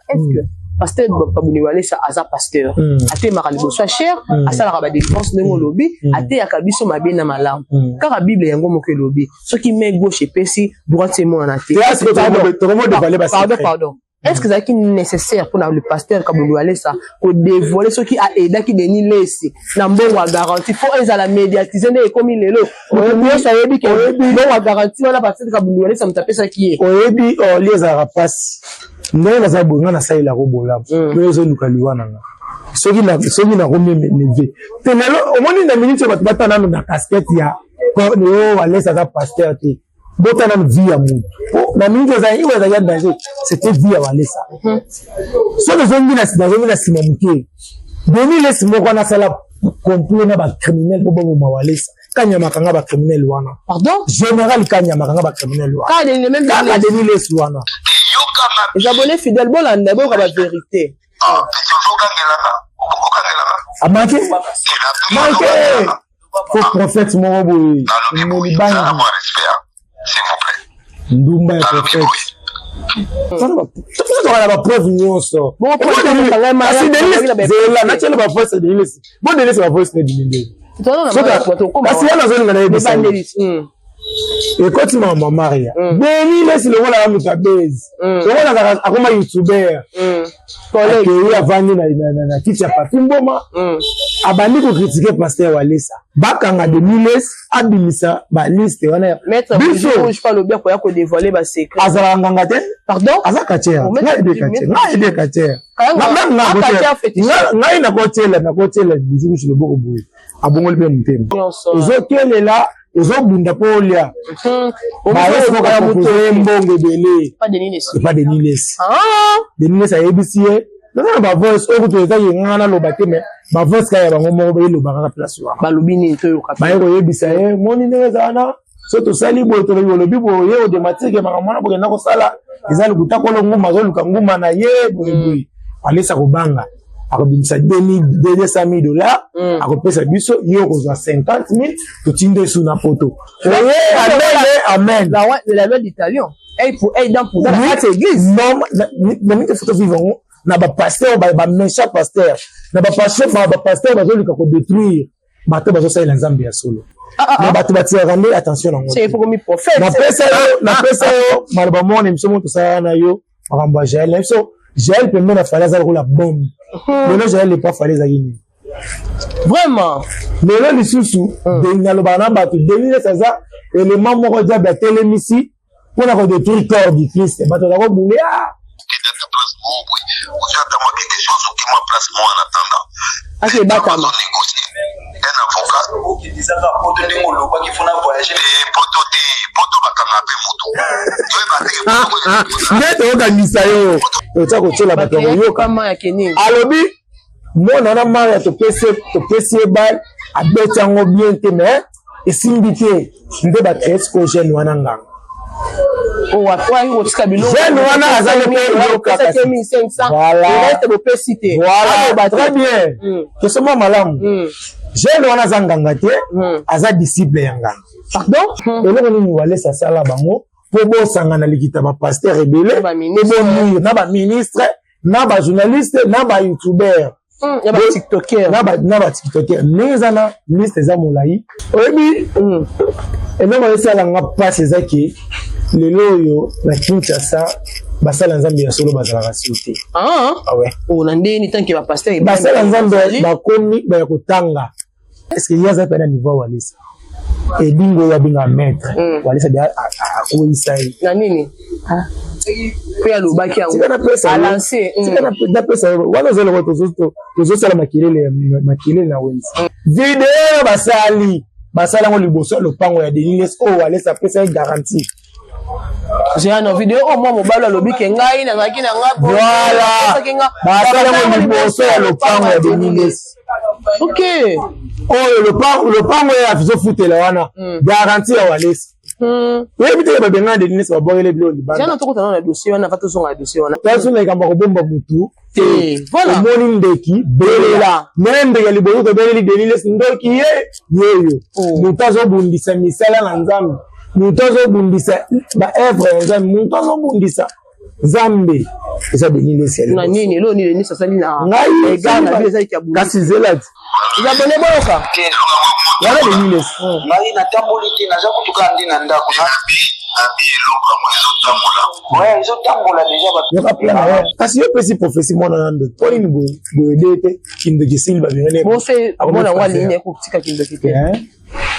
Est-ce que pasteur Kabuni Walesa aza pasteur? Atemaka liboso ya chaire, asalaka badélivrance ndenge olobi, ateyaka biso mabe na malamu. Kaka Bible yango moko elobi, soki main gauche epesi, droite emonana te. Pardon, pardon. Est-ce que ezalaki nécessaire mpona le pasteur Kabuni Walesa kodévoiler soki aaidaki Denis Lesi na mbongo ya garantie? Fo ezala médiatise nde ekomi lelo, moto nyonso ayebi ke mbongo ya garantie wana, pasteur Kabuni Walesa moto apesaki ye. Oyebi, oli ezalaka mpasi ndenge naza boye. Nga nasalelaka bolamu, oyo ezoluka liwa na nga. Soki nakomi te lelo, omoni na minute oyo, bato bata nano na casquette ya oyo Walesa aza pasteur te. Bota nano vie ya motu po na minute ezali oyo ezali ya danger, c'était vie ya Walesa. Soki ezongi, nazongi na nsima moke, Denis Lesi moko wana asala complot na bacriminel mpo baboma Walesa. Kanyama kanga bacriminel wana. Pardon? Général Kanyama kanga bacriminel wana, kaka Denis Lesi wana. Les abonnés fidèles, bolanda, boyoka bavérité. Amanke manke fo prophète moko boye, molibangi ndumba ya prophète. Tokoka na bapreuve nyonso. Kasi zela, natiela bavoice Denis. Bo Denis, bavoice na ebimi ndenge, kasi wana azolinga nayebisa ekoti mama Maria. Denis Lesi lokola ya moto abezi, lokola akoma youtuber, akei avandi na kiti ya Papi Mboma, abandi kocritiquer pasteur Walesa. Bakanga Denis Lesi, abimisa baliste wana. Biso azalaka nganga te. Pardon? Aza catcheur. Ngai yebi catcheur, ngai yebi catcheur. Ngai nakotiela bizukusu loboko boye, abongoli mpe motema. Ozokelela, ozobunda mpo olia, baye mbongo ebele epa Denis Lesi. Denis Lesi ayebisi ye, naza na bavoice oyo kutu ezaki nganga naloba te, mais bavoice kaka ya bango moko eloba kaka place wana. Balobi nini? Toyoka. Baye koyebisa ye, moni ndenge eza wana, so tosali boye, tolobi, olobi boye, ye odematike makambo wana bokenda kosala eza lokuta. Kolo nguma azoluka nguma na ye boye boye. Alesa kobanga, akobimisa 200 000 $, akopesa biso, yo okozwa 50 000, totindi esu na poto. Oye, amen, amen. La loi du talion, œil pour œil, dent pour dent, na kati ya église. Non, na mingi faut tovivre yango na bapasteur, baméchant pasteur, na bapasteur bazoluka kodétruire bato bazosalela Nzambe ya solo. Na bato batiaka nde attention nango. Napesa yo maloba moko na émission moko tosalaka na yo, makambo ya Jael na biso. Jael pembe na Fally aza lokola bombe. Lelo Jael epa Fally ezalaki nini? Vraiment. Lelo lisusu nalobaka na bato, Denis aza élément moko diable atelemisi mpona kodétruire corps du Christ. Bato baza kobule. Ozwi ata mwa quelque chose, oki mwa place moko en attendant. Ake ebatama. Un avocat. Okendisaka poto ndenge olobaki, fona voyage. Te, poto te, poto bakanga mpe motu, toyeba te. Nde toyokangisa yo, otya kotyela bato ya koyoka. Alobi mwana wana Maria, topesi ye bale, abeti yango bien te, mais esimbi te. Nde bacréer sikoyo jeune wana nganga. Jeune wana azali mpe. Bopesi te. Voilà, très bien, question mwa malamu. Jeune wana aza nganga te, aza disciple ya nganga. Pardon? Eloko nini Walesa asala bango mpo bosangana likita, bapasteur ebele, mpo bonuire na baministre, na bajournaliste, na bayoutubeur, na batiktoker? Na batiktoker, ndenge eza na liste eza molai. Oyebi, eloko esalanga mpasi eza ke lelo oyo na Kinshasa, basala Nzambe ya solo bazalaka sio te. Na ndeni tant que bapasteur? Basala Nzambe bakomi baya kotanga. Est ce que ye aza mpe na niveau Walesa? Edingo oyo abenga maître Walesa de akweyisa ye. Na nini mpe alobaki yango? Napesa wana, eza eloko tozosala makelele, makelele na wenze. Video oyo basali, basali yango liboso ya lopango ya Denis oyo Walesa apesa ye garantie. Zeyano video oyo mwa mobali alobi ke ngai nazalaki na nga. Voilà, basali yango liboso ya lopango ya Denis. Oyo lopango oyo azofutela wana, garantie ya Walesa. Oyebi te, babengana Denis, babwakele biloko libanda. Tokotana na dossier wana, fa tozonga na dossier wana. Tozonga likambo ya kobomba mutu. Te. Omoni ndeki belela me ndeki ya liboso tobeleli Denis, ndoki ye yeyo, moto azobundisa misala na Nzambe, moto azobundisa baœuvre ya Nzambe, moto azobundisa. Nzambe eza Denis Lessi ya na liboso. Nini eloko nini Denis asali na Ngai égard na bino ezali ya bulu? Kasi zela ti Eza bone boyoka. Wana Denis Lessi. Ngai natamboli te, naza kutu kaka nde na ndako. Nabi eloko yango ezotambola. Ouais, ezotambola deja bato. Yoka plan na yo, kasi yo opesi prophétie mwana na ndoki, mpo nini boye boye de te kindoki esili babengani? Bose Akomi mona yango français. alingi ekotika kindoki te. Hein?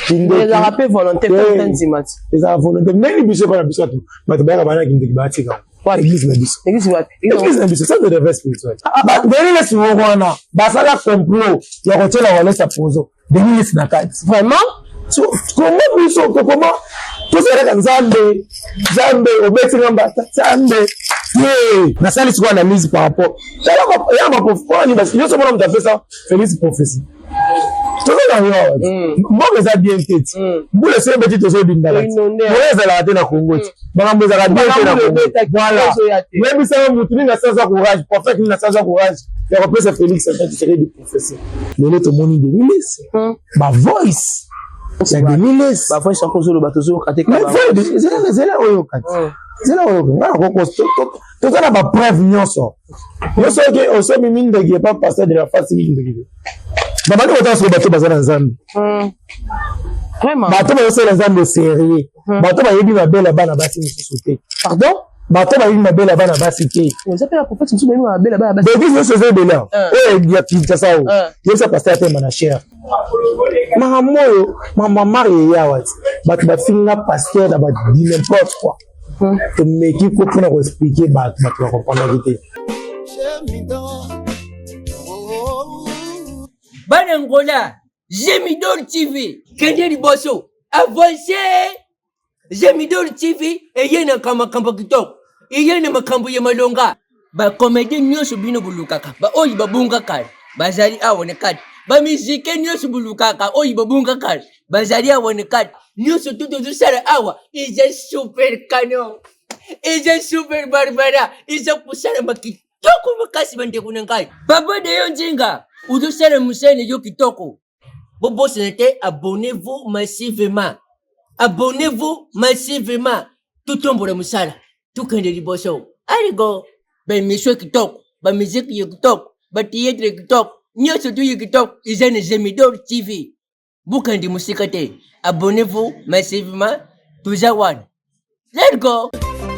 Kindoki Ezalaka mpe volonté Eh. mpe ndima ti. Ezala volonté ndenge biso epa na biso bato bayaka bana kindoki batika. Wapi? Église na biso. Église wapi? Église na biso, centre de réveil spirituel. Denis Lessi moko wana basala complot ya kotiela Walesa pozo Denis Lessi na kati. Vraiment? So, kongo biso kokoma tozalaka Nzambe, Nzambe obetinga mbata, Nzambe ye nasali sikoyo analyse par rapport ya baponi nyonso mona moto apesa Félix prophétie, toza na yo awa ti. Mboka eza bien te ti. Mbula esi ebeti, tozobindaka ti. Inondé. Moya ezalaka te na Kongo ti, makambo ezalaka bien te na Makambo Kongo. ebetaki, Voilà. ezoya te. Yebisaka motu nini asaza courage, prophète nini asaza courage ya kopesa Félix Antoine Tshisekedi prophétie? Lelo tomoni Denis Lessi, bavoice ya Denis Lessi. Bavoice yango ozoloba, tozoyoka te. Mais frère, zela, zela, oyoka ti. Zela oyoka nga nakoko toza na bapreuve nyonso nyonso. Oke osomi mindoki epa pasteur de la face, kindoki te. Babandi kotala soki bato baza na Nzambe. Vraiment. Bato bazosala Nzambe sérieux, bato bayebi mabele ya bana basi mosusu te. Pardon? Bato bayebi mabele ya bana basi te. Eza mpe na prophète mosusu bayebi mabele bana basi? Baeglise nyonso eza ebele awa. Oyo ya Kinshasa oyo, yebisa pasteur atema na chere makambo oyo mama mari eyawa ti bato bafinga pasteur na badi n'importe quoi. Tomeki ko mpona koexpliquer bato, bato bakomprendaki te. Bana Ngola, Gemidor TV kende liboso, avance. Gemidor TV eye na makambo kitoko, eye na makambo ya malonga. Bacomédien nyonso bino bolukaka, baoyo babunga kala, bazali awa na kati. Bamusike nyonso bolukaka, oyo babunga kala, bazali awa na kati. Nyonso tu tozosala awa eza super canon, eza super barbara, eza kosalama kitoko makasi. Bandeko na ngai, papa Deyo Nzinga ozosala mosala na yo kitoko. Bobosana te, abonnez-vous massivement, abonnez-vous massivement, totombola mosala, tokende liboso. Aligo baémission kitoko, bamusique ya kitoko, bathéâtre ya kitoko, nyonso tu ya kitoko eza na Gemidor TV. Bokende mosika te, abonnez-vous massivement, toza wana, let's go.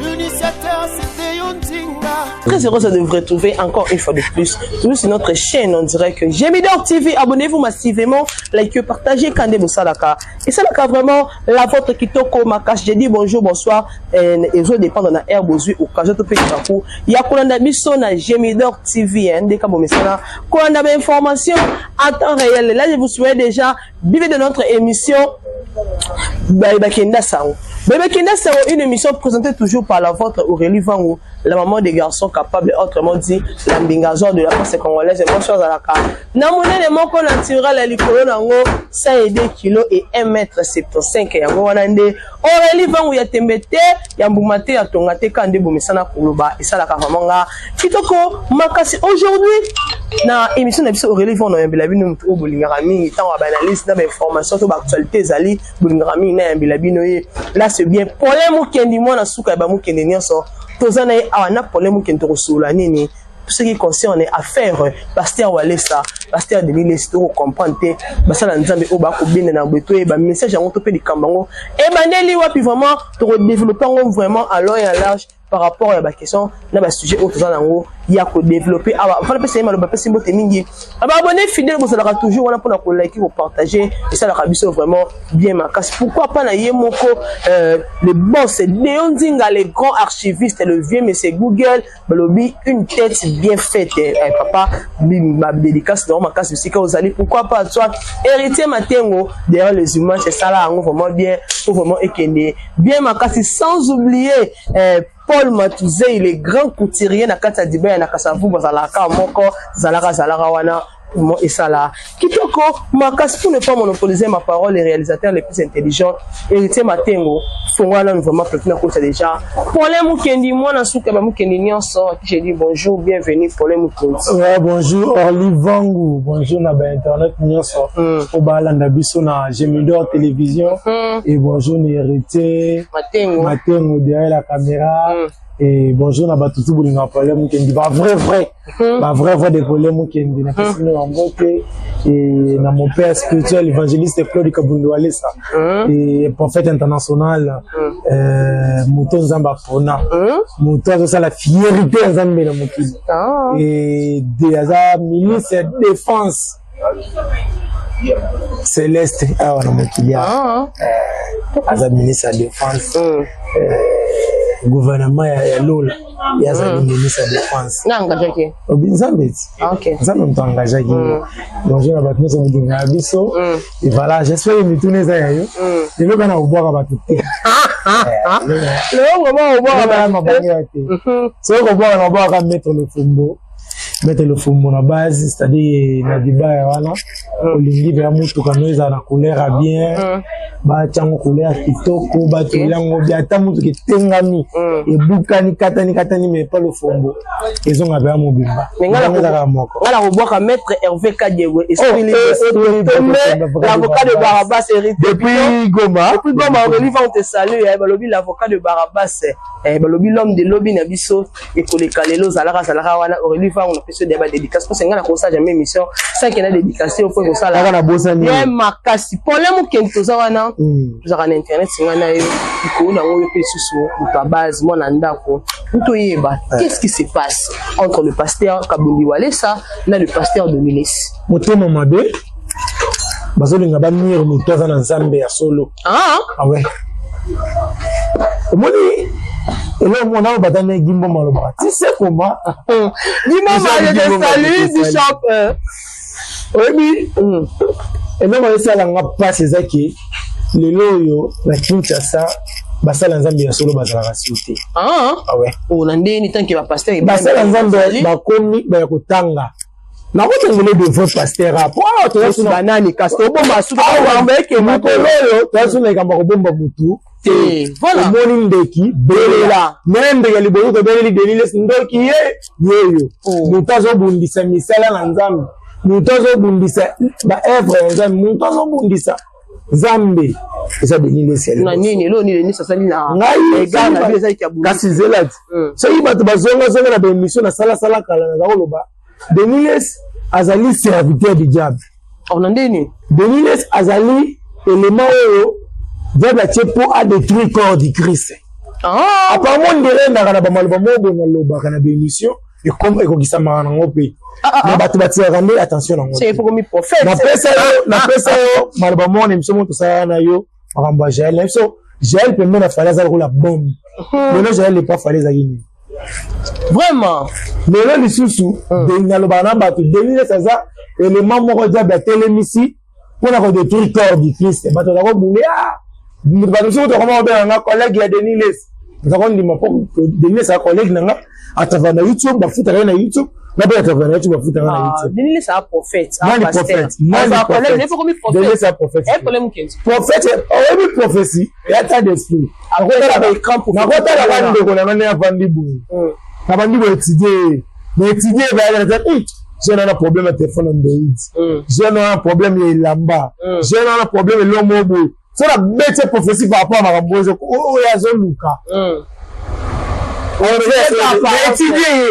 L'initiateur, c'était Yondinga. Très heureuse de vous retrouver encore une fois de plus. Toujours sur notre chaîne en direct Gemidor TV. Abonnez-vous massivement, likez, partagez Kande Bosalaka. Et ça, là, vraiment, la vôtre kitoko makasi. J'ai dit bonjour, bonsoir. Et ça dépend de la air bozui au cas où tu Ya kolanda biso na Gemidor TV, hein, ndeka bomesana. Kolanda ba information en temps réel. Là, je vous souhaite déjà, vivez de notre émission Bakenda Sango. Bakenda Sango, une émission présentée toujours par la vôtre Aurélie Vango, la maman des garçons capables, autrement dit, la mbingazor de la presse congolaise. Et bonsoir Zalaka. Na monene moko naturel likolo nango 102 kg et 1m75, yango wana nde Aurélie Vango ya tembe te, ya mbuma te, ya tonga te. Ka nde bomesana koloba, esalaka vraiment nga kitoko makasi. Aujourd'hui na émission na biso Aurélie Vango, nayambela bino motu oyo bolingaka mingi ntango ya baanalyse na bainformation to baactualité ezali, bolingaka mingi nayambela bino ye. Là c'est bien Paulin Mukendi, mwana suka ya bamokende nyonso. Toza na ye awa na Paulin Mukendi, tokosolola nini? Tout ce qui concerne affaire pasteur Walesa, pasteur Denis Lessi, tokocomprendre te. Basala Nzambe oyo bakobenda na boye, toyeba message yango to mpe likambo yango ebandeli wapi. Vraiment tokodéveloppe yango vraiment à long et à large par rapport ya baquestion na basujet oyo toza nango ya kodéveloppe awa. Fana pesa ye maloba, pesi mbote mingi na baabonné fidèle bozalaka toujours wana mpona kolike, kopartage, esalaka biso vraiment bien makasi. Pourquoi pas na ye moko le boss Deo Nzinga, le grand archiviste, le vieux monsieur Google, balobi une tête bien faite. Papa, badédicace nango makasi bisika ozali. Pourquoi pas toi, Héritier Matengo, derrière les images, esala yango vraiment bien po vraiment ekende bien makasi. Sans oublier Paul Matouzei, le grand couturier na kati ya Dibaya na Kasavu, bazalaka moko zalaka zalaka wana mo esala kitoko makasi. Pour ne pas monopoliser ma parole, les réalisateurs les plus intelligents, Héritier Matengo, fongola nanu vraiment plateau na kota déjà Paulin Mukendi, mwana suka ba Mukendi nyonso. J'ai dit bonjour, bienvenue Paulin Mukendi. Ouais, bonjour Orly Vangu, bonjour na ba internet nyonso oyo balanda biso na Gemidor Télévision et bonjour na Héritier Matengo. Matengo derrière la caméra. Et bonjour na bato tu bolingaka Paulin Mukendi, ba vrai vrai, ba vrai vrai de Paulin Mukendi. Napesi bino bambote et na mon père spirituel, évangéliste Claude Kabundo Walesa, et prophète international, moto Nzambe apona, moto azosala fierté ya Nzambe na mokili. Et de aza ministre ya défense céleste awa na mokili awa. Aza ministre ya défense, gouvernement ya lola, ye azali ministre ya défense. Na engageaki? Obi Nzambe ti. Nzambe moto engageaki. Bonjour na bato nyonso molingaka biso. Et voilà, j'espère que mituna eza ya yo lelo kana kobwaka bato te. Lelo vraiment obwaka? Mabanga te. Soki kobwaka, na kobwaka Maître Lofumbo, Maître Lofumbo na base, c'est-à-dire na dibaya wana. Olingi mpenza motuka no ezala na couleur ya bien, batiango couleur kitoko, batuli yango bien, ata motuka etengami, ebukani, katani katani, mais pa Lofombo ezonga mpenza mobimba. Ezalaka moko. Nga na kobwaka Maître Hervé Kadiego, esprit libre, l'avocat de Barabas, hérité. Depuis Goma. Depuis Goma, Aurélie, on te salue. Balobi l'avocat de Barabas, balobi l'homme de lobi na biso ekoleka lelo, ozalaka azalaka wana. Aurélie Vango, napesi yo badédicace mpo nga na kosala jamais émission sans que na dédicace oyo, mpo ekosala kaka na bosani. Bien makasi. Problème okende, toza wana, tozalaka na internet. Nga na yo likolo nango, oyo mpe lisusu moto ya base, mwana ndako, toyeba qu'est-ce qui se passe entre le pasteur Kabundi Walesa na le pasteur Denis Lessie. Motema mabe, bazolinga bamire moto aza na Nzambe ya solo. Awe omoni eloko mona oyo batani Gimboma alobaka ti se koma. Gimboma, je te salue, bishop. Oyebi eloko esalanga mpasi eza ke lelo oyo na Kinshasa, basala Nzambe ya solo bazalaka sio te. Awe. Na ndeni tant que bapasteur? Basala Nzambe bakomi baya kotanga, nakotangele de vrai pasteur po awa. Banani kasi obomba? Mikolo oyo toza na likambo ya kobomba mutu. Omoni ndeki belela me ndeke ya liboso tobeleli Denis Lessie, ndoki ye yeyo, moto azobundisa misala na Nzambe, moto azobundisa baœuvre ya Nzambe, moto azobundisa Nzambe eza Denis Lessie. Na nini? Eloo nini Denis asali na ngai? Kasi zela ti soki bato bazongazonga na baémission nasalasala kala, naza koloba Denis Lessie azali serviteur du diable. Na ndeni? Denis Lessie azali élément oyo diable atie mpo adétruire corps du Christ. Apparemment ndenge endaka na bamaloba moko boye nalobaka na baémission, ekokisamaka nango mpe, mais bato batiaka nde attention nango. Napesa yo maloba moko na émission moko tosalaka na yo, makambo ya Jael na biso. Jael pembeni na Fally aza lokola bombe. Lelo Jael epa Fally ezalaki nini? Vraiment. Lelo lisusu nalobaka na bato, Denis Lessie aza élément moko diable atelemisi mpona kodétruire corps du Christ. Bato baza kobule, bato mosuku tokoma kobenga nga collègue ya Denis Lessie. Baza kondima mpo Denis Lessie aza collègue na nga, atravaille na YouTube, bafutaka ye na YouTube, nga mpe atravaille na YouTube, bafutaka na YouTube. Denis Lessie aza prophète? Nani prophète? Nani prophète? Denis Lessie prophète? Prophète, oyebi prophétie ya état d'esprit. Nakotalaka ndeko na nga nde avandi boye, nabandi koétudier, na étudier bayaka, jeune wana problème ya téléphone Android, jeune wana problème ya elamba, jeune wana problème eloko moko boye. So nabeti prophétie par rapport à makambo oyo azoluka, étudie ye,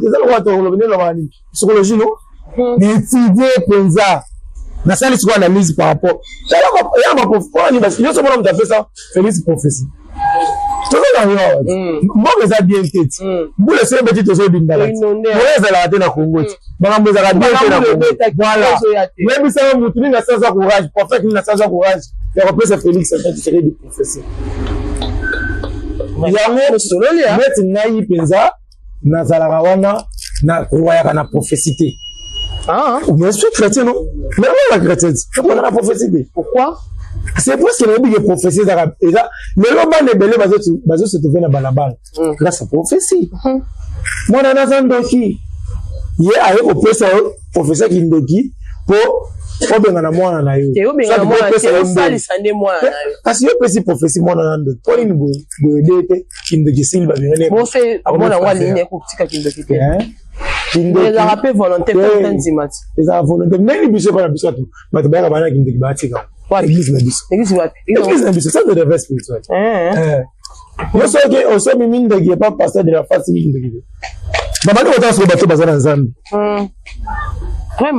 eza lokola tokoloba nde lobaka nini, psychologie no na étudie mpenza, nasali sikoyo analyse par rapport ya nyonso. Mona moto apesa Félix prophétie, tozolanga awa mboka eza bien te, ti mbula soki ebeti tozobindaka ti oyo ezalaka te na Congo, ti makambo ezalaka bien te na Congo. Voilà, yebisaka motu nini asaza courage, prophète nini asaza courage ya kopesa Félix Antoine Tshisekedi prophétie yango? Neti ngai mpenza nazalaka wana, nakwayaka na prophétie te. Mais je suis chrétien, non? Mais on est chrétien, je crois na prophétie te. Pourquoi? C'est parce que nayebi ke prophétie ezaka eza. Lelo bana ebele bazose trouve na balabala grâce à prophétie. Mwana naza ndoki, ye aye kopesa yo prophétie ya kindoki mpo obengana mwana na yo. Kasi yo opesi prophétie mwana na ndoki, mpo nini boye de te kindoki esili, babengani? Kotika kindoki te, ezalaka mpe volonté mpe ndima ti. Ezalaka volonté. Ndenge biso epa na biso, bato bayaka bana kindoki, batika. Église na biso. Église wapi? Église na biso, centre de réveil spirituel. Yo soki osomimi ndoki epa pasteur de la face, ndoki te. Babandi kotala soki bato baza na Nzambe,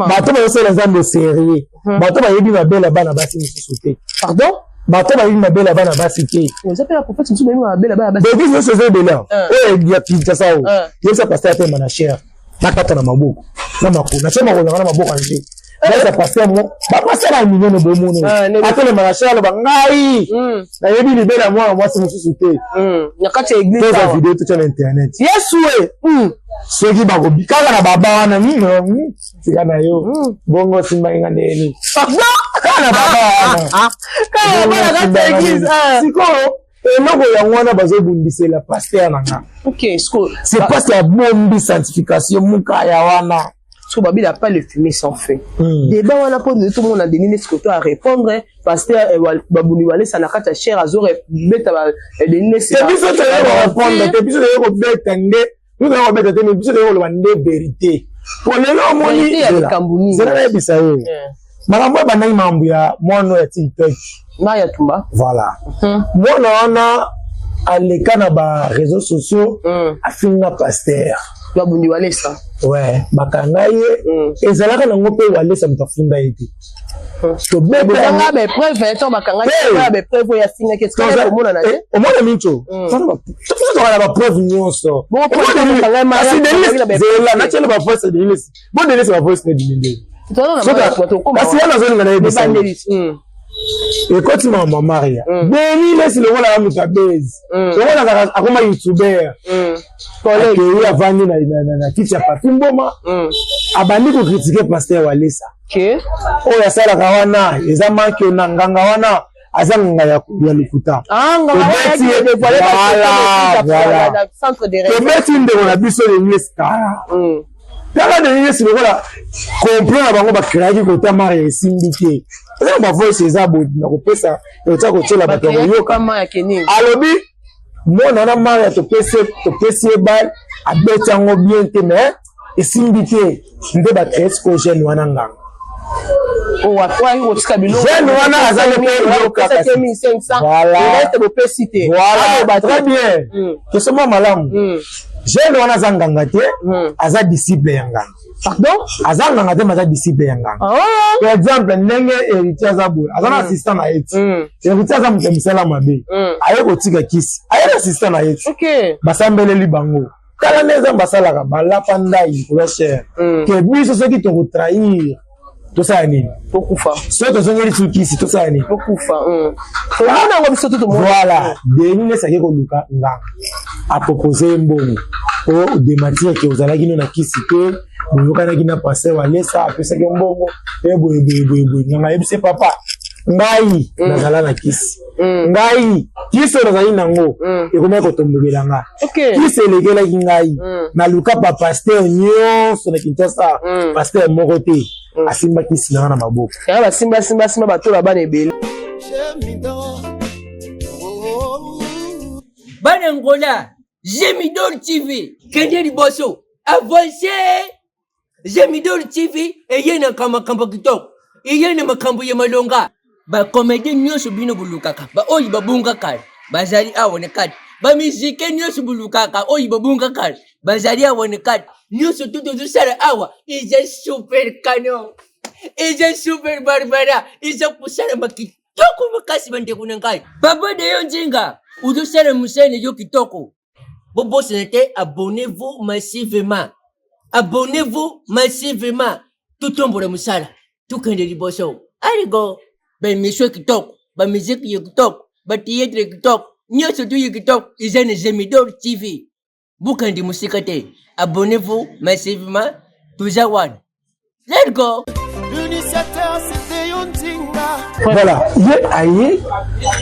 bato bazosala Nzambe sérieux, bato bayebi mabele bana basi mosusu te. Pardon? Bato bayebi mabele bana basi te. Eza mpe na prophète mosusu bayebi mabele bana basi? Église nyonso eza ebele oyo ya Kinshasa oyo. Yebisa pasteur atema na chaire, nakata na maboko na makolo, natie makolo nanga na maboko ya nde. Naza pasteur mo, bapasteur ya minene bomoni, atelema na chaire, aloba: "Ngai nayebi libele ya mwana mwasi mosusu te." Na kati ya église? Toza video, totya na internet. Yesu e! Soki bakobi kaka na baba wana, tika na yo bongo osimbaki nga ndeni kaka na baba wana. Kaka na kati ya église? Sikoyo eloko yango wana bazobundisela pasteur na nga. Ok, sikoyo C'est parce que abombi sanctification mokaya wana. Sikoyo babila pas le fumer sans feu. Débat wana mpo nde tomona Denis Lessie to arépondre pasteur Babuni Walesa na kati ya chaire, azobeta Denis Lessie. Te, biso toye korépondre te, biso toye kobeta nde, biso toye kobeta te, mais biso toye koloba nde vérité. Po lelo omoni, zela nayebisa yo makambo ebandaki, makambo ya mwana oyo ya TikTok. Maya Tumba. Voilà, mwana wana aleka na baréseaux sociaux, afinga pasteur. Babundi Walesa. Ouais, bakanga ye. Ezalaka nango mpe Walesa moto afunda ye te. Tobetanga baépreuve to bakanga baépreuve oyo afingaki, esikali komonana te. Omona minso toka na bapreuve nyonso. Kasi Denis, zela natiela bavoice. Denis, bo Denis, bavoice ne bimi ndenge, kasi wana azolinga nayebisa ekoti mama Maria. Denis Lessie lokola ya moto abezi, lokola akoma youtuber, akei avandi na kiti ya Papi Mboma, abandi kocritiquer pasteur Walesa. Oyo asalaka wana eza manque na nganga wana, aza nganga ya lokuta. Tobeti ndeko na biso Denis kala. Tala Denis, lokola complot na bango bacréaki kota Maria esimbi te. Eza na bavoice, eza na kopesa, otia kotiela bato ya koyoka. Alobi mwana wana Maria, topesi ye bale, abeti yango bien te, mais esimbi te. Nde bacréer sikoyo jeune wana nganga. Jeune wana aza bopesi te. Voilà, très bien, question mwa malamu. Jeune wana aza nganga te, aza disciple ya nganga. Pardon? Aza nganga te, mais aza disciple ya nganga. Par exemple, ndenge Héritier aza boye, aza na assistant na ye ti. Héritier aza moto ya misala mabe, aye kotika kisi, aye na assistant na ye ti, basambeleli bango. Tala nde Nzambe asalaka, balapa ndai likolo ya chaire ke biso soki tokotrahir, tosala nini? Tokufa. Soki tozongeli sukisi, tosala nini? Tokufa. Tomona yango biso to tomona. Voilà, Denis Lessie ake koluka nganga, apropose ye mbongo po démentir ke ozalaki no na kisi te, boyokanaki na pasteur Walesa, apesaki yo mbongo e boye boye boye boye. Nganga ayebisi: "Papa, ngai nazala na kisi, ngai kisi oyo nazali nango ekomaki kotombokela nga. Kisi elekelaki ngai, naluka bapasteur nyonso na Kinshasa, pasteur moko te asimba kisi na nga na maboko." Yango basimba simba simba, batola bana ebele. Bana Ngola, Gemidol TV kende liboso, avance. Gemidol TV eye na makambo kitoko, eye na makambo ya malonga. Bacomédien nyonso bino bolukaka, baoyo babunga kala, bazali awa na kati. Bamusike nyonso bolukaka, oyo babunga kala, bazali awa na kati. Nyonso tu tozosala awa eza super canon, eza super barbara, eza kosalama kitoko makasi. Bandeko na ngai, papa Deyo Nzinga ozosala mosala na yo kitoko. Bobosana te, abonnez-vous massivement, abonnez-vous massivement. Totombola mosala, tokende liboso. Aligo baémission kitoko, bamusique ya kitoko, bathéâtre ya kitoko, nyonso tu ya kitoko eza na Gemidor TV. Bokende mosika te, abonnez-vous massivement, toza wana. Let's go. L'initiateur, c'était yo Nzinga. Voilà, ye aye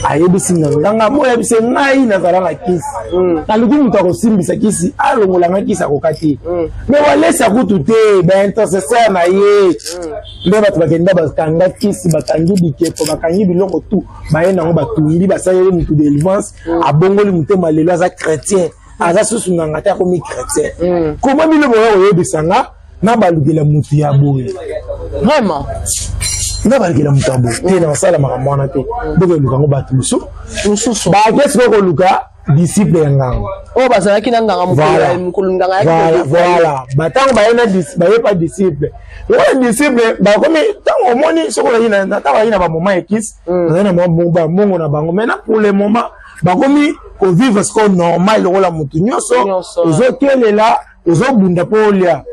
ayebisi nga, nganga mo ayebisi ngai nazala na kisi, naluki moto akosimbisa kisi, alongola nga kisi, akoka te. Mais Walesa kutu te, baintercesseur na ye nde bato bakenda, bakanga kisi, bakangi bikeko, bakangi biloko tu, baye nango, batumbi, basaleli motu délivrance, abongoli motema, lelo aza chrétien, aza susu nganga te, akomi chrétien. Koma bino boya koyebisa nga na balukela motu ya boye? Vraiment. Nga balekela moto ya boye te, na basala makambo wana te. Bokoluka yango bato mosusu. Bake sikoyo koluka disciple ya nganga. Oyo bazalaki na nganga mokolo nganga. Voilà, batango baye na baye pa disciple oyo, disciple bakomi ntango omoni soki ozali ntango bazali na bamoment ekisi, bazali na mbongo na bango. Maintenant, pour le moment, bakomi kovivre sikoyo normal lokola motu nyonso. Ozokelela, ozobunda mpo olia,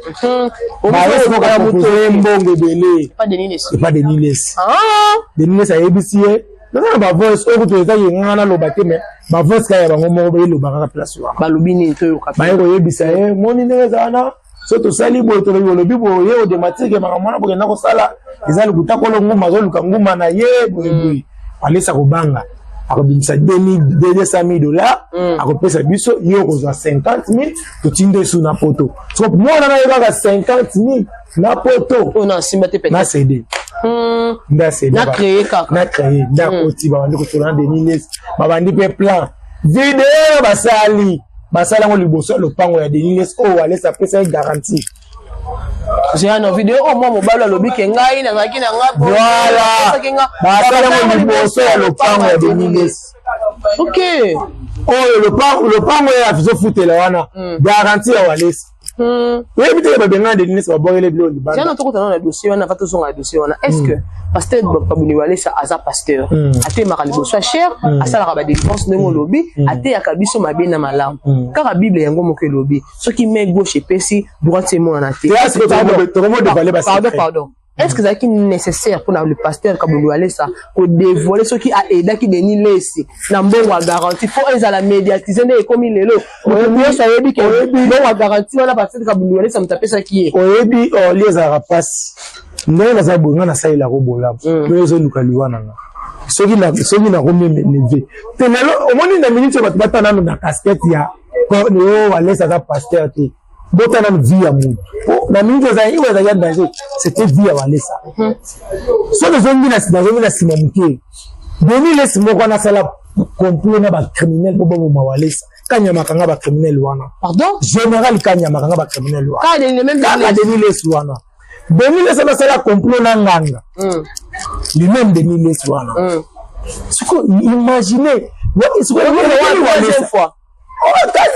baye mbongo ebele epa Denis Lesi. Denis Lesi ayebisi ye naza na bavoice oyo kutu ezaki nganga naloba te, mais bavoice kaka ya bango moko bayelobaka kaka place wana. Balobi nini? Toyoka. Baye koyebisa ye: moni ndenge eza wana, so tosali boye, tolobi, olobi boye, ye odémentir makambo wana, bokenda kosala eza lokuta, kolo nguma azoluka nguma na ye boyeboye. Alesa kobanga, akobimisa 200 000 $, akopesa biso, yo okozwa 50 000, totindi esu na poto. So mwana na ye kaka 50 000 na poto. Oyo na asimba te. Na cd nde acd. Na créé kaka. Na créé nde akoti, babandi kosola na Denis Lesi, babandi mpe plan video basali, basali yango liboso ya lopango ya Denis Lesi oyo Walesa apesa ye garantie. Zela na video oyo mwa mobali alobi ke ngai nazalaki na nga. Voilà, basali yango liboso ya lopango ya Denis Lesi. Oyo lopango oyo azofutela wana, garantie ya Walesa. Oyebi te, babengana Denis Lesi, babwakele biloko libanda. Jana tokotana na dossier wana, va tozonga na dossier wana. Est ce que pasteur Kabuni Walesa aza pasteur, ateyemaka liboso ya chaire, asalaka badélivrance ndenge olobi, ateyaka biso mabe na malamu, kaka Bible yango moko elobi soki main gauche epesi, droite emonana te? Pardon, pardon, est ce que ezalaki nécessaire mpona le pasteur Kabundu Walesa kodévoiler soki aaidaki Denis Lesi na mbongo ya garantie, fo ezala médiatise nde ekomi lelo, moto nyonso ayebi ke mbongo ya garantie wana, pasteur Kabundu Walesa moto apesaki ye? Oyebi, oli ezalaka mpasi ndenge naza boye, nga nasalelaka bolamu, oyo ezoluka liwa na nga. Soki nakomi neve te lelo, omoni na minute oyo bato bata nanu na casquette ya oyo Walesa aza pasteur te, bota nanu vie ya motu po na minute ezali oyo ezali ya danger, c'était vie ya Walesa. Soki ezongi, nazongi na nsima moke, Denis Lesi moko wana asala complot na bacriminel mpo baboma Walesa. Kanyama kanga bacriminel wana. Pardon? Général Kanyama kanga bacriminel wana, kaka Denis Lesi wana. Denis Lesi asala complot na nganga lui-même, Denis Lesi wana. Siko imagine troisième fois.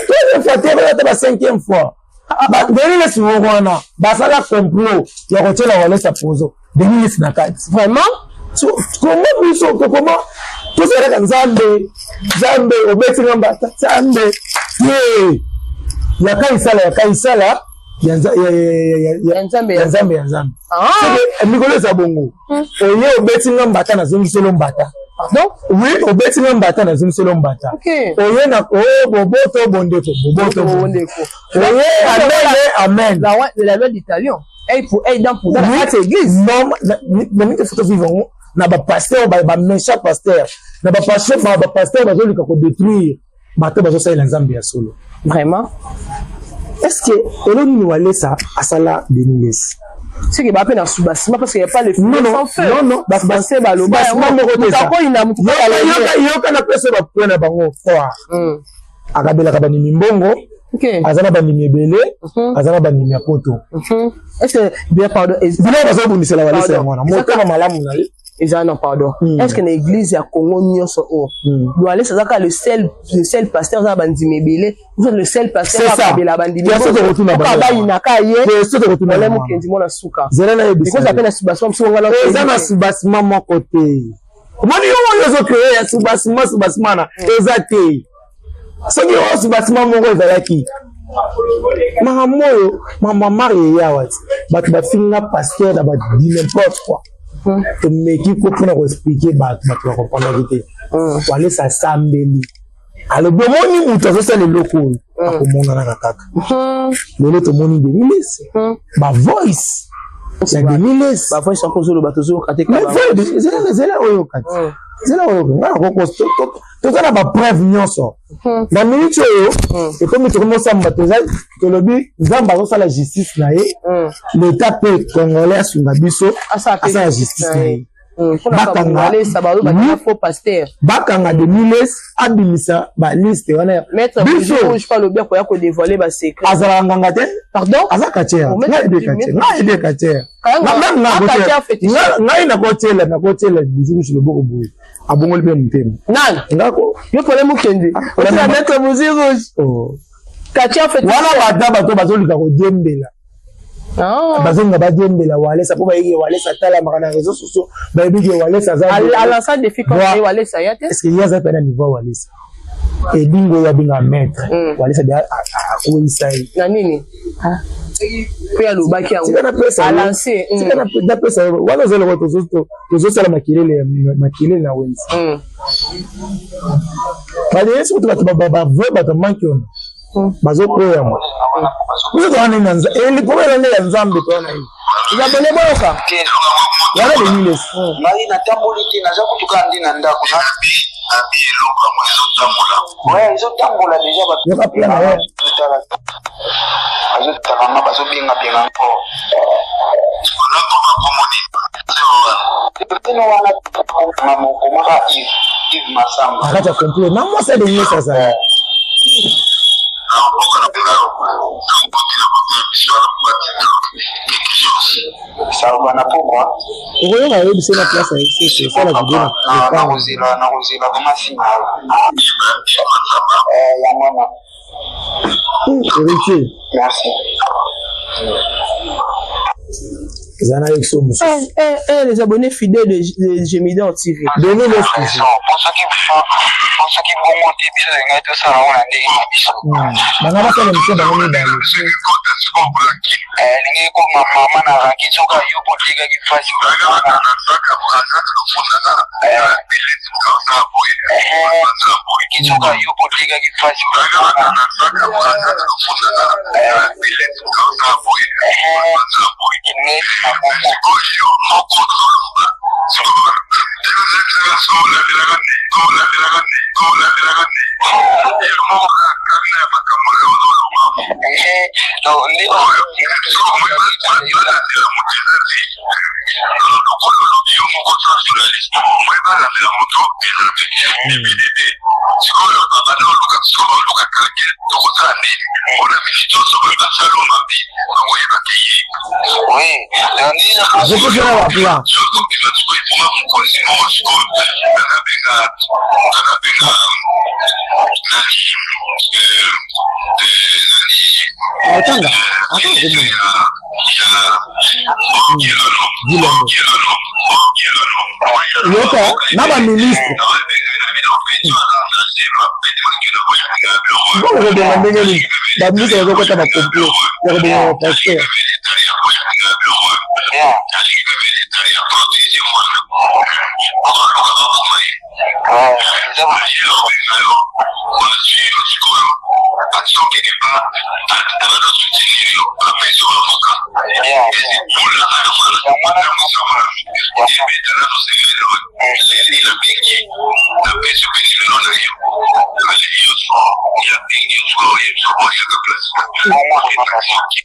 Troisième fois te, ata ba cinquième fois, Denis Lesi moko wana basala complot ya kotiela Walesa poison, Denis Lesi na kati. Vraiment? Koma biso tokoma tozalaka Nzambe, Nzambe obetinga mbata, Nzambe ye yaka isala, yaka isala ya Nzambe. Ya Nzambe, ya Nzambe. Mikolo eza bongo, oye obetinga mbata, nazongiselo mbata. Pardon? Oui, obetinga mbata, nazongiselo mbata. Oye na oyo boboto bondeko, boboto bondeko. Oye amen, amen. La loi du talion, œil pour œil, dent pour dent, na kati ya église. Non, na mingi faut tovivre yango na bapasteur, baméchant pasteur, na bapasteur, bapasteur bazoluka kodétruire bato bazosalela Nzambe ya solo. Vraiment? Est ce que elo nini Walesa asala Denis Lesi? Soki bape na soubassement, parce qu'il y a pas le Non, non, non, non. Bafrançais baloba. Moko te. Akoyina mutu. Yoka, na pesa bapoint na bango fort. Akabelaka bandimi mbongo, aza na bandimi ebele, aza na bandimi ya poto. Est-ce que bien, pardon? Biloko bazobundisela Walesa yango wana, motema malamu na ye. Eza non, pardon, est ce que na église ya Congo nyonso oyo, Walesa aza kaka le seul pasteur aza na bandimi ebele, ou le seul pasteur akabela bandimi bayinaka ye? Wala mokenzi mwana suka. Zela nayebisa. Ekozala mpe na soubassement mosusu ngana. Eza na soubassement moko te. Omoni yo oyo ozocréer ya soubassement, soubassement na eza te. Soki oyo soubassement moko ezalaki, makambo oyo mama mari eyawa ti bato bafinga pasteur na badi n'importe quoi, tomeki ko mpona koexpliquer bato, bato bakomprendaki te. Walesa asambeli, alobi: omoni moto azosala eloko oyo, akomonanaka kaka. Lelo tomoni Denis Lesi, bavoice ya Denis Lesi. Bavoice yango ozoloba, tozoyoka te. Zela oyoka te, zela oyoka. Ngai nakoko toza na bapreuve nyonso. Na minute oyo ekomi, tokomi osamba, toza tolobi Nzambe azosala justice na ye, l'État mpe congolais asunga biso, asala justice na ye. Bakanga bakanga Demiles, abimisa baliste wana. Biso azalaka nganga te. Pardon? Aza catcheur. Ngai yebi catcheur, ngai yebi catcheur. Ngai nakotiela Buzukusu loboko boye, abongoli mpe motema. Nani? Ngako. Yo problème, okende otila Maître Bougie Rouge, catcheur féticheur. Wana bata bato bazoluka kodiembela, bazolinga badiembela Walesa mpo bayeki Walesa atalamaka na réseau sociaux, bayebi ke Walesa aza Alança défi contre Walesa ya te. Est ce que ye aza mpe na niveau Walesa? Edingo oyo abenga maître Walesa de akweyisa ye. Na nini mpe alobaki yango? Alance. Napesa wana oza eloko tozosala makelele, makelele na wenze. Baleyesi kutu bato bavrai, bato manki wana bazokweyama. Biso toza nini na likomela nde ya Nzambe, toza na ye. Ezabele boyoka. Wana Demiles. Ngai natamboli te, naza kutuka nde na ndako. Abi eloko yango ezotambola. Ouais, ezotambola déjà. Yoka plan na ye. Bazotalanga, bazobengabenga mpo Nakoma komoni. Teno wana mokomaka Yves, Yves Masamba. Na kati ya complot na mwasi ya Demiles azali. Naokoka na mpona nakoti na kote ya biso wana batinda quelque chose. Salva na pokwa. Okoyoka ayebisi na place, ayebisi osala video na. Nakozela, nakozela vraiment nsima yango wana. Héritier. Merci. Eza na yebiso mosusu. Les abonnés fidèles de Gemidor TV. Denis. Po soki bongo te, biso elingai tosala ngo na ndenge na biso. Banga basala émission bango mibale. Elingi ekoma mama na ranki soki yo po otekaki fasi. Soki yo po otekaki fasi, elingi na bongo. Sikoyo babanda oluka, sikoyo baluka tranquille, tokosala nini mpona miniti nyonso basala mabe, bakoyeba te ye. Azokosela baplan. Sokobima sikoyo ebonga mokonzi moko sikoyo kakabenga kakabenga nani nani. Atanga atanga komona Dilembo yoka na baministre bongo kobonga ndenge nini? Baministre bazokota bacomplot ya kobonga bapasteur.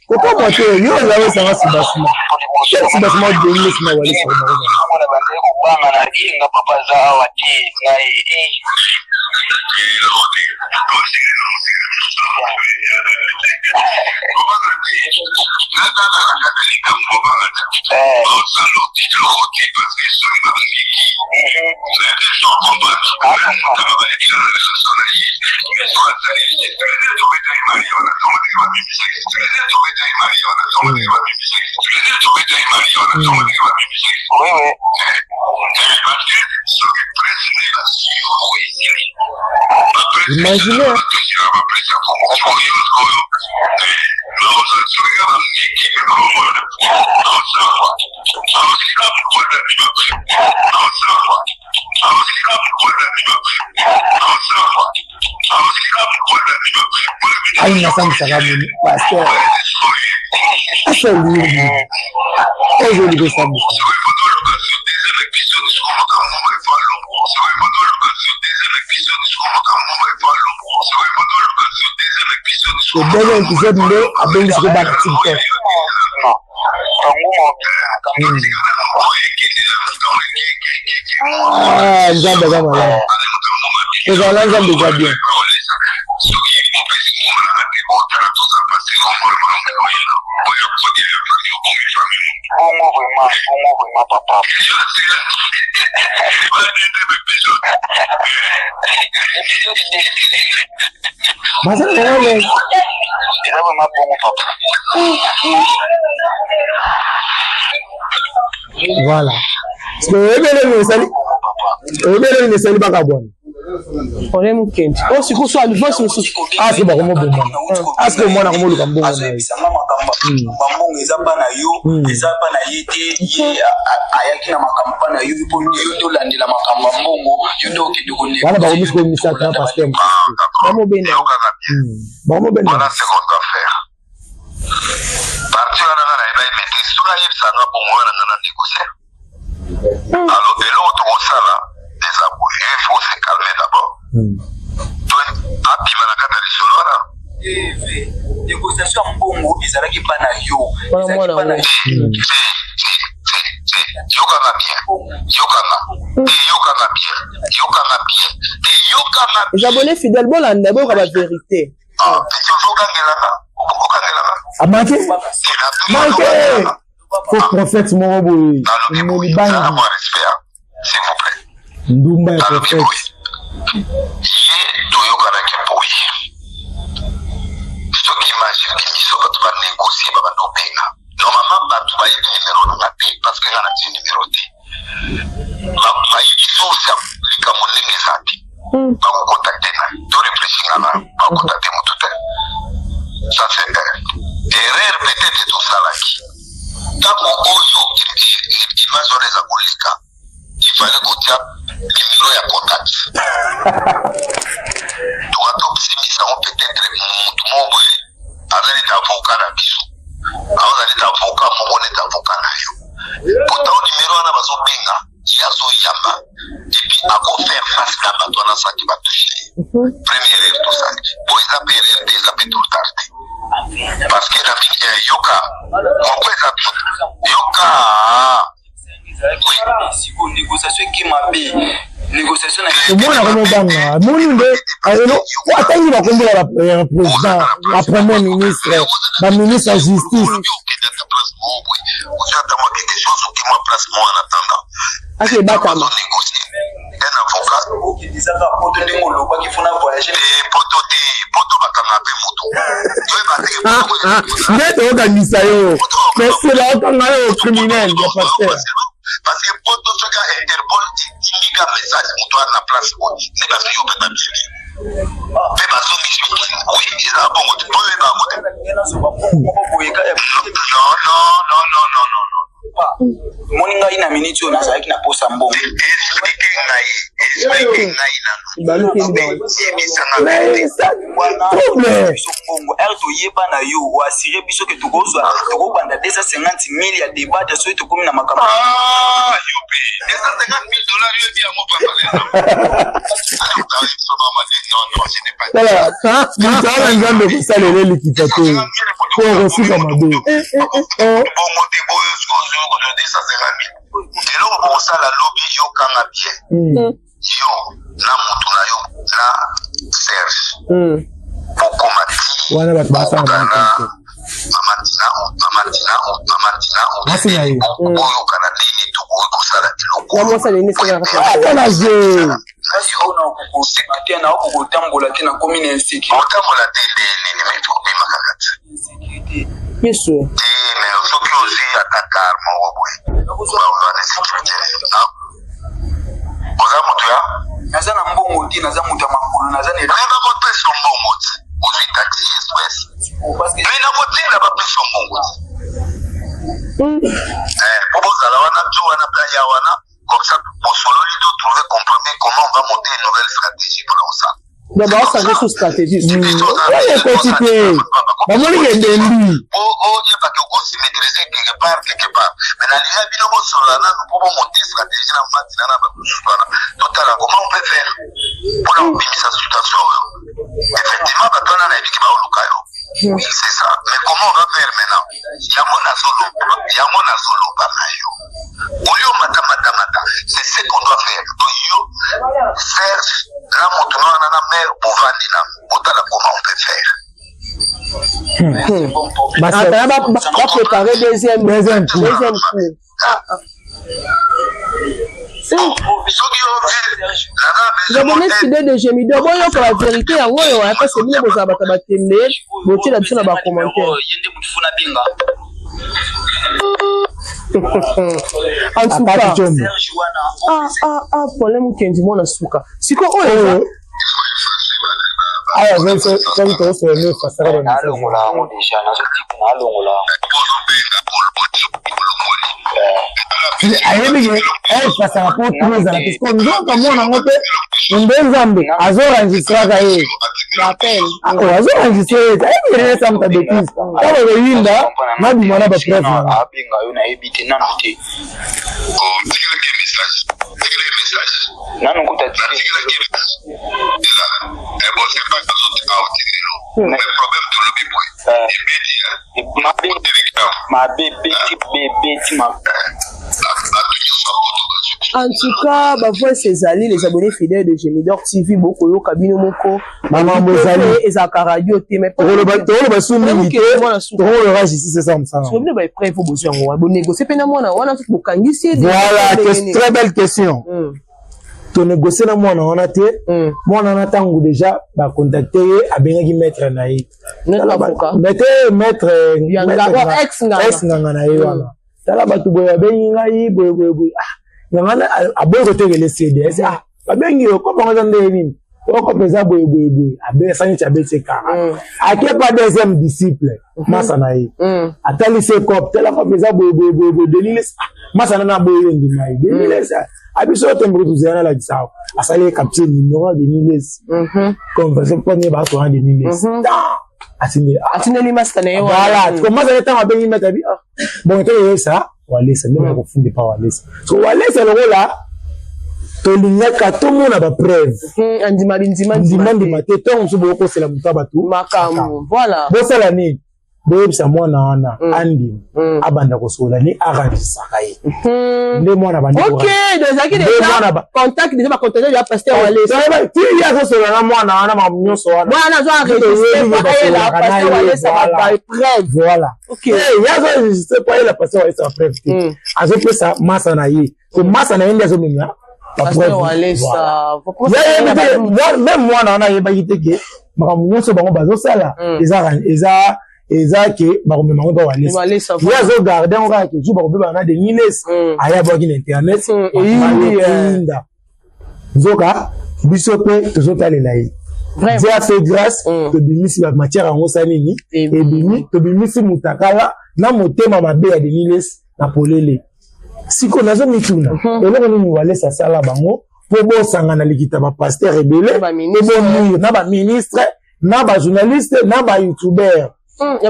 Kokomwa te, yo oza wesanga sibasima sibasima odenge sima Walesa. Mwana bandeki kobanga na inga papa aza awa te ngai. Oui. Imagine. Ayi nasambisaka moni pasteur asa olungi oyo olingi osambisa. Le deuxième épisode nde abengisi ko bana TikTok. Ah, Nzambe aza malamu. Kozala na Nzambe eza bien. Bongo vraiment, bongo vraiment papa. Épisode 2. Baza na bango Eza vraiment bongo papa. Voilà. Parce que oyebi eloko esali oyebi eloko esali bakabwana. Problème okende oyo sikoyo so alivance mosusu. Aske bakomobomana aske mwana akomoluka mbongo na ye. Azoyebisanga makambo bambongo eza mpa na yo, eza mpa na ye te. Ye ayaki na makambo mpa na yo mpo yo nde olandela makambo ya mbongo, yo nde okende Wana bakomi sikoyo misato na pasteur mosusu. Bamobenda. Bakomobenda. Voilà ce qu'on doit faire. Parti wana nga nayeba ye maîtrise soki ayebisa nga bongo wana nga na négocier. Alors eloko tokosala eza boye, il faut se calmer d'abord. To abima na kati ya lisolo wana. Négociation ya mbongo ezalaki mpa na yo, Wana ezalaki mwana mpa na yango. Te, te, te, te, yokanga bien, yokanga, te, yokanga bien, yokanga bien, te, yokanga bien. Les abonnés fidèles bolanda boyoka ba vérité. Ah, ozokangelanga, okangelanga. Amanke Te, na- manke faux prophète moko boye Nalobi boye, molibangi zala mwa respect, hein, s'il vous plaît. ndumba ya Nalobi prophète. boye, ye toyokanaki boye, soki image ebimi, so bato banegocie babanda obenga normalement bato bayebi numero na nga te parce que nga natie numero te. Bayebi source ya likambo ndenge eza te, bakocontacte na to réfléchi nga na bakocontacte moto te. Ça c'est un erreur peut-être tosalaki ntango oyo image wana eza koleka, il fallait kotia numéro ya contact toka tosimisa yango. Peut-être mutu moko boye aza neti avocat na biso, aza neti avocat moko, neti avocat na yo, pourtant numéro wana bazobenga ye, azoyamba et puis akofaire face na bato wana soki batouche ye. Première erreur tosali bo eza mpe erreur te, eza mpe trop tard te, parce que na mingi yoka pourquoi eza yoka. Sikoyo négociation eke mabe, négociation na Omwana akomobanga amoni nde atangi bakombo ya président, bapremier ministre, baministre ya justice. Okende ata place moko boye, ozwi ata mwa quelque chose, oki mwa place moko en attendant Ake ebatama. Négocier un avocat. Okende ezaka poto ndenge olobaki fona voyage. Te, poto te, poto bakanga mpe motu toyeba te. Nde toyokangisa yo, mesela okanga yo criminel ya pasteur. Parce que poto soki Interpol etindika message, moto wana na place boye nde bazwi yo mpe babieli mpe bazongisi yo. Oui, eza bongo te, po oyeba yango te. Non, non, non, non, non, non, non. Moni ngai na miniti oyo nazalaki na posa mbongo. Explique ngai, explique ngai nano. Yebisanga. Trouble. Biso mbongo ere toyeba na yo, oasire biso ke tokozwa, tokobanda 250 mille ya debate soki tokomi na makambo. Ah, yo mpe 250 000 dollars, yoyebi yango papa. Non, non, je n'ai pas. Tala moto wana, Nzambe kosalela elikita te po okosuka mabe. Bongo te, boyo sikoyo kozwa 250 000, eloko bokosala lobi, yokanga bien, yo na motu na yo na Serge bokoma ti Wana bato basala bokutana bango. Mama Tina, mama Tina, mama Tina. Mwasi na ye. Boyokana nini tokoki kosala eloko. Na mwasi aleni esalaka. Ata na je. Kasi oyo na okokosema te, na okokotambola te, nakomi na insécurité. Otambola te nde nini? Me obima kaka te. Yesu. Te, mais soki ozwi ata car moko boye, ozwa na sécurité na oza moto ya Naza na mbongo te, naza moto ya makolo, naza na Me bakopesa mbongo te, ozwi taxi express. Parce que Me nakotinda bapesa mbongo te po bozala wana jo wana mpe aya wana, comme ça bosololi to trouver compromis, comment on va monter une nouvelle stratégie mpona kosala. Donc baosange sous stratégie. Oyo ekoti te, bamoni ke ebembi. Oyebaki okosi maîtriser quelque part, quelque part, mais nalinga bino bosolola nanu mpo bomonte stratégie na matina na bato mosusu wana, totala comment on peut faire mpona kobimisa situation oyo. Effectivement, bato wana nayebiki baoluka yo, oui, c'est ça, mais comment on va faire maintenant? Yango nazoloba, yango nazoloba na yo. Au lieu mata mata mata, c'est ce qu'on doit faire. Donc yo Serge na moto na wana na mère bovandi na botala comment on peut faire. Ba préparer deuxième deuxième coup. Deuxième coup. Abonné fidèle de Gemido, boyoka ba vérité yango oyo parce que bino bozala bato ya batembe, botiela biso na ba commentaire. En tout cas, ah, ah, ah, problème Mukendi mwana suka. Siko oyo awa soki tokosola nde efasaka nalongola yango deja nazotika nalongola ayebi ke efasaka mpo tro ezala te siko nzoka mwana yango mpe nde nzambe azoenregistraka ye azoenregistre ye ayebi ke nesa moto abetise ntango ekoyinda nabima na bapreuve nango abenga yo nayebi te nano te nano kuta mabe beti bebeti En tout cas, ba voice ezali les abonnés fidèles de Gemidor TV bokoyoka bino moko. Makambo ezali. Ezalaka radio te mais tokoloba tokoloba su mingi te tokoloba justice eza mosala. Soki bino ba épreuve bozwi yango wana bonégocier mpe na mwana wana soki bokangisi ye. Voilà, très belle question. Tonégocie na mwana wana te. Mwana wana ntango déjà bacontacte ye abengaki maître na ye. Mais te maître ex nganga na ye wana. Tala bato boye babengi ngai boye boye boye. Ah, nganga aboyi kotekela CD. Ah, babengi yo kopa ngo eza ndenge nini? Okopa eza boye boye boye. Abe asali ti abeti kara. Ake pa deuxième disciple masa na ye. Atalisi ye kope, tala kope eza boye boye boye boye. Denis ah, masa na na boye yo ndima ye. Denis abiso oyo tembe kutu zela nalakisa awa. Asali ye capture numéro ya Denis. Conversation premier ba sona Denis. Atindeli atindeli masa na ye wana. Voilà, ko masa na tango abengi meta bi ah. Bon, toyesa Walesa nde baya kofunda epa Walesa. So Walesa lokola tolingaka tomona ba preuve. Andima ndima ndima ndima te ntango mosusu bokosela moto ya bato makambo. Voilà. Bosala nini? Boyebisa mwana wana andima abanda kosola ni arrangisaka ye. Nde mwana bandi. OK, donc ezalaki déjà contact déjà ba contact ya pasteur Walesa. Ti ye azosola na mwana wana makambo nyonso wana. Mwana azo enregistrer po ayela pasteur Walesa ba preuve. Voilà. Ye azo enregistre po ayela pasteur Walesa ba preuve te. Azopesa masa na ye. Ko masa na ye nde azomema ba preuve. Même mwana wana ayebaki te ke makambo nyonso bango bazosala eza eza eza ke bakomema yango mpa Walesa. Ye azogarde yango kaka ke jour bakobebana na Denis aya abwaki na internet eyinda. Nzoka biso mpe tozotalela ye. Dieu a fait grâce, tobimisi ba matière yango sa nini ebimi, tobimisi mutakala na motema mabe ya Denis na polele. Siko nazomituna eloko nini Walesa asala bango mpo bosangana likita ba pasteur ebele ebonir na ba ministre na ba journaliste na ba youtubeur na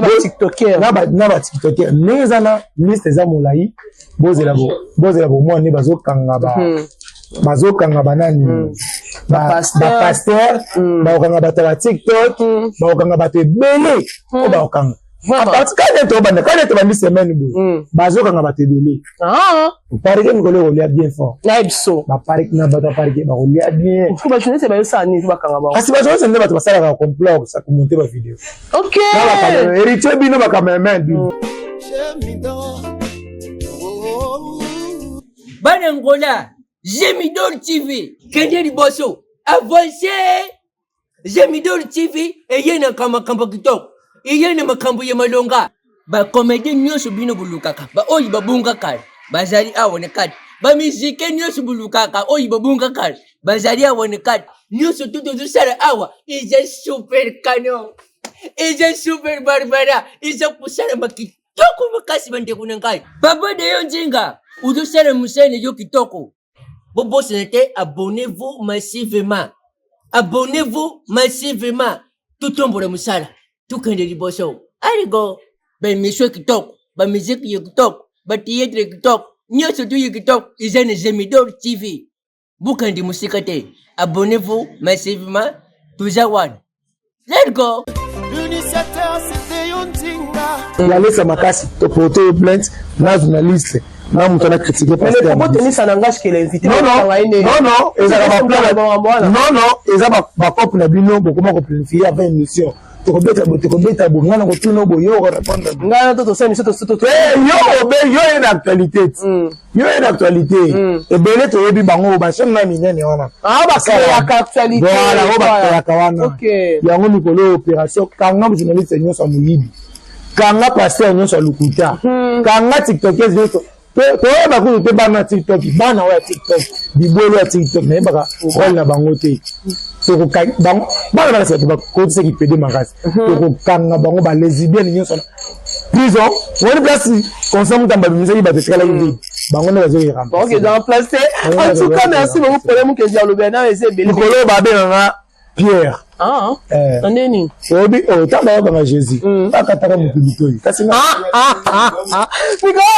ba tiktoker ndenge eza na liste eza molai bozela bozela bomwana nde bazokanga ba bazokanga banani bapasteur bakokanga bato ya batiktok bakokanga bato ebele oyo bakokanga kane tobanda kane tobandi semaine boye bazokanga bato ebele parike mikolo ekolia bien fort na biso baparike na bato ya parike bakolia bien bajournaliste bayosala nini bakanga bango kasi bajournaliste nde bato basalaka complot komonte bavideo ok héritier bino bakameraman bino Bana Angola, Gemidor TV, kende liboso, avance! Gemidor TV eye na makambo kitoko, eye na makambo ya malonga. Ba comédien nyonso bino bolukaka, ba oyo babunga kala, bazali awa na kati. Ba musike nyonso bolukaka, oyo babunga kala, bazali awa na kati. Nyonso tu tozosala awa eza super canon, eza super barbara, eza kosalama kitoko makasi bandeko na ngai. Papa Deyo Nzinga, ozosala mosala na yo kitoko. Bobosana te, abonnez-vous massivement. Abonnez-vous massivement. Totombola mosala, tokende liboso. Allez go. Ba émission kitoko, ba musique ya kitoko, ba théâtre ya kitoko, nyonso tu ya kitoko eza na Gemidor TV. Bokende mosika te. Abonnez-vous massivement. Toza wana. Let's go. L'initiateur, c'était yo Nzinga. Walesa makasi toporte ye plainte na journaliste. Na moto ana critiquer Mais le propos tenu, ça n'engage que l'invité. Non, non, non, non, ezalaka baplan. Non, non, eza bacope na bino, bokoma koplanifie avant émission. Tokobeta boye, tokobeta boye, ngai nakotuna boye, yo okorépondre. Ngai na to tosala émission to Yo obe, yo ye na actualité ti, yo ye na actualité ebele, toyebi bango, bachaîne na minene wana. Ah, bakreaka actualité. Voilà, oyo bakreaka wana. Yango mikolo opération kanga journaliste nyonso ya moyibi, kanga pasteur nyonso ya lokuta, kanga tiktokese nyonso. Toyeba kutu te bana ya TikTok, bana oyo ya TikTok, bibwelo ya TikTok, nayebaka role na bango te. Bana balasi bato bakotisaki pede makasi. Tokokanga bango, balesbienne nyonso na prison. Wani place Constant Mutamba abimisaki bato, etikalaki vide, bango nde bazoyeremplace. En tout cas, merci beaucoup. Problème Mukendi alobi na eza ebele. Mikolo babenganga Pierre. Ah, ndeni? Oyebi oyo ntango bayokanga Jésus, akataka motu litoi, kasi mikolo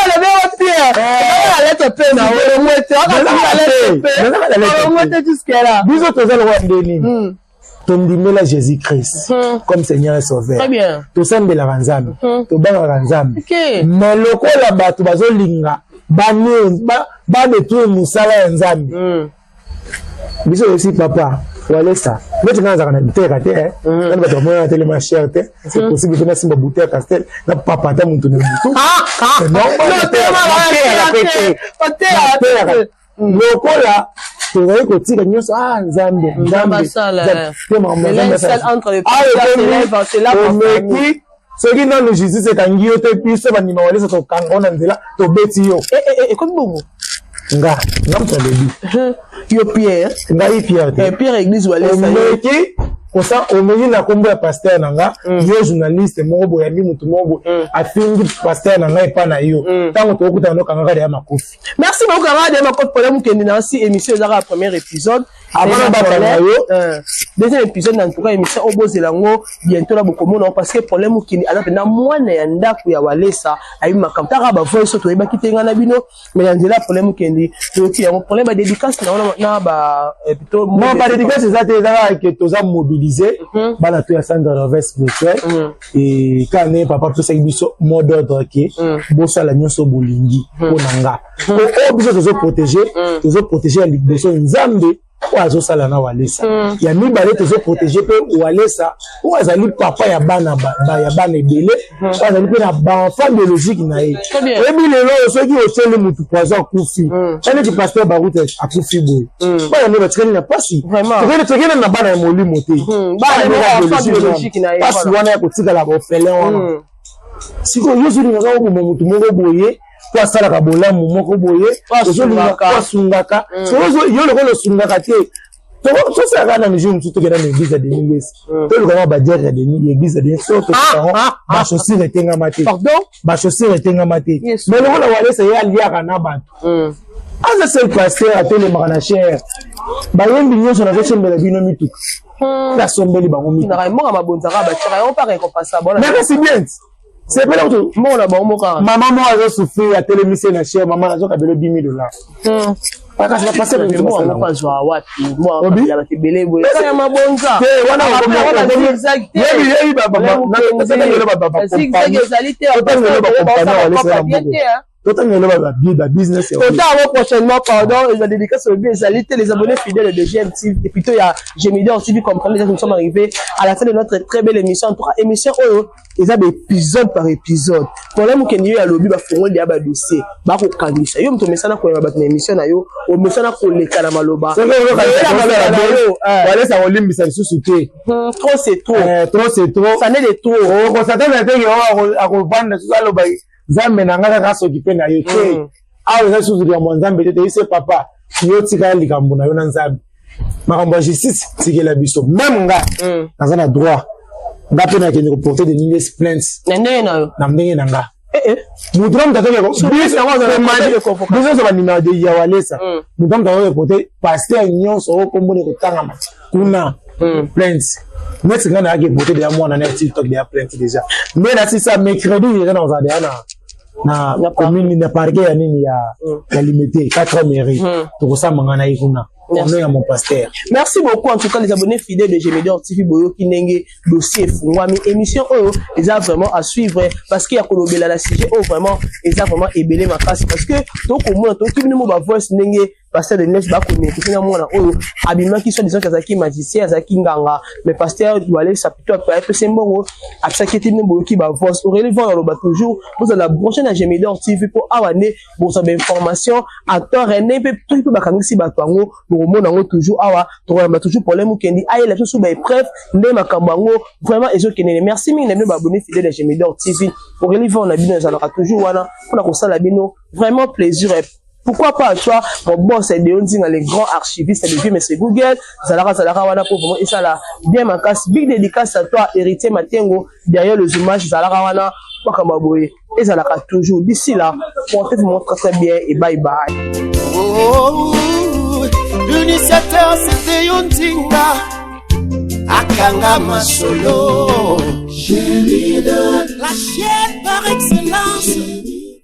alobi yango Pierre alete mpe na olongo te, olongo te jusque là. Biso toza lokola nde nini? Tondimela Jésus Christ comme Seigneur et Sauveur, tosambelaka Nzambe, tobangaka Nzambe, mais lokola bato bazolinga badétruire mosala ya Nzambe, biso oyebisi papa Walesa neti nga nazalaka na biteka te. Nani bato bamona na telema cher te, c'est possible mpe nasimba bouteille ya Castel na papa ata motu na butu. Lokola tozali kotika nyonso, ah Nzambe, Nzambe te, makambo omeki. Soki nanu justice ekangi yo te, biso bandima Walesa tokanga yo na nzela, tobeti yo. Ekomi bongo? Nga moto alobi. Yo Pierre? Ngai Pierre te. Pierre, église Walesa. Omeki kosa, omeki na nkombo ya pasteur na nga. Yo journaliste moko boye, yambi motu moko boye, afingi pasteur na ngai epa na yo, ntango tokokutana nokanga kaka ya makofi. Merci beaucoup, camarade ya makofi. Problème Mukendi na si émission ezaka premier épisode. Avant bakanga yo. Deuxième épisode, en tout cas émission oyo bozela yango bientôt na bokomona, parce que Problème Mokindi aza mpenza mwana ya ndako ya Walesa, ayebi makambo taka bavoice oyo toyebaki te, ngai na bino, mais na nzela ya Problème Mokendi toyoki yango. Problème, badédicace na ba plutôt? Non, badédicace eza te, eza kaka ke toza mobilisé, bana to ya centre de spirituel, et kaka ndenge papa apesaki biso mot d'ordre ke bosala nyonso bolingi mpo na nga. Oyo biso tozoprotéger, tozoprotéger ya liboso Nzambe oyo azosala na Walesa, ya mibale tozoprotéger mpe Walesa oyo azali papa ya bana, ya bana ebele, oyo azali mpe na baenfant biologique na ye. Oyebi lelo oyo soki otieli motu poison, akufi, neti pasteur Barute akufi boye, bana nde batikali na pasi. Tokende na bana ya molimo te, pasi wana ya kotikala baorphelin wana. Sikoyo yo ozolingaka oboma motu moko boye po asalaka bolamu moko boye, ozolinga po asungaka yo. Lokola osungaka te, tosalaka na mesure mosusu, tokenda na église ya Denis Lessie, toluka badiare ya Denis, église ya Denis, so tokango bachaussure etengama te, bachaussure etengama te. Mais lokola Walesa ye aliaka na bato, aza seul pasteur atelemaka na chaire, bayembi nyonso nazosombela bino mituka, mpe asombeli bango mituka. Mboka mabonzaka batiaka yango mpa récompense. Mais kasi bien, sepela kutu. Mbongo na bango moko. Mama moko azosouffrir, atelemisi na chaire, mama nazokabelo 10 000 $. Kasi bapasteur moko azwa wapi bato ebele boye ya mabonza? Yebi ezali te. Totangela babusiness. Tota yango prochainement. Pardon, eza dédicace oyebi ezali te. Les abonnés fidèles de GMTV et plutôt ya Gemidor TV, comprenez déjà que nous sommes arrivés à la fin de notre très belle émission. En tout cas, émission oyo eza baépisode par épisode. Problème Okende yo alobi bafongoli ya badossier, bakokangisa yo moto omesana koyeba bato na émission na yo, omesana koleka na maloba. Walesa kolimbisa lisusu te. Trop c'est trop. Trop c'est trop. Ça n'est de trop. Okosatana teke akovanda susu, aloba Nzambe na nga kaka soki mpe na ye te. Awa eza lisusu likambo ya Nzambe te. Toyise papa, yo tikala likambo na yo na Nzambe, makambo ya justice tikela biso. Même nga naza na droit, nga mpe nakende koporter Denis Lessie plainte. Na ndenge na yo? Na ndenge na nga. Mutu na mutu atoki, biso nyonso bandimaka ya Walesa, mutu na mutu akoki koporter pasteur nyonso oyo kombona ekotangama kuna plainte. Neti nga nayaki porter deya mwana na TikTok deya plainte déjà, nde nasisa mercredi déjà nakozala deya na commune, na parquet ya nini ya Limete 4 mairie, tokosamba nga na ye kuna. Au nom ya mon pasteur. Merci beaucoup en tout cas les abonnés fidèles de Gemidor TV. Boyoki ndenge dossier efungwami. Émission oyo eza vraiment à suivre, parce que ya kolobela la sujet oyo vraiment eza vraiment ebele makasi, parce que tokomona, toyoki bino mo bavoice ndenge pasteur de Nes bakonekisi na mwana oyo abimaki, soit disant azalaki magicien, azalaki nganga, mais pasteur Walesa plutôt apesi mbongo, apesaki ete. Bino boyoki bavoice. Aurélie Von aloba toujours bozala branché na Gemidor TV, mpo awa nde bozwa bainformation acteur rene mpe soki mpe bakangisi bato yango, bokomona yango toujours awa. Tokoyamba toujours problème okendi ayela biso so baépreuve nde makambo yango vraiment ezokendele. Merci mingi na bino baabonné fidèle ya Gemidor TV. Aurélie Von na bino ezalaka toujours wana mpona kosala bino vraiment plaisir. Pourquoi pas toi, mon boss Deo Nzinga, le grand archiviste de vieux monsieur Google, zalaka zalaka wana pour vraiment esala bien makasi. Big dédicace à toi, Héritier Matengo, derrière le zoomage, zalaka wana, makambo boye ezalaka toujours. D'ici là, portez-vous très très bien et bye bye. Oh, l'initiateur, c'était yo Nzinga, akanga masolo, la chaîne par excellence.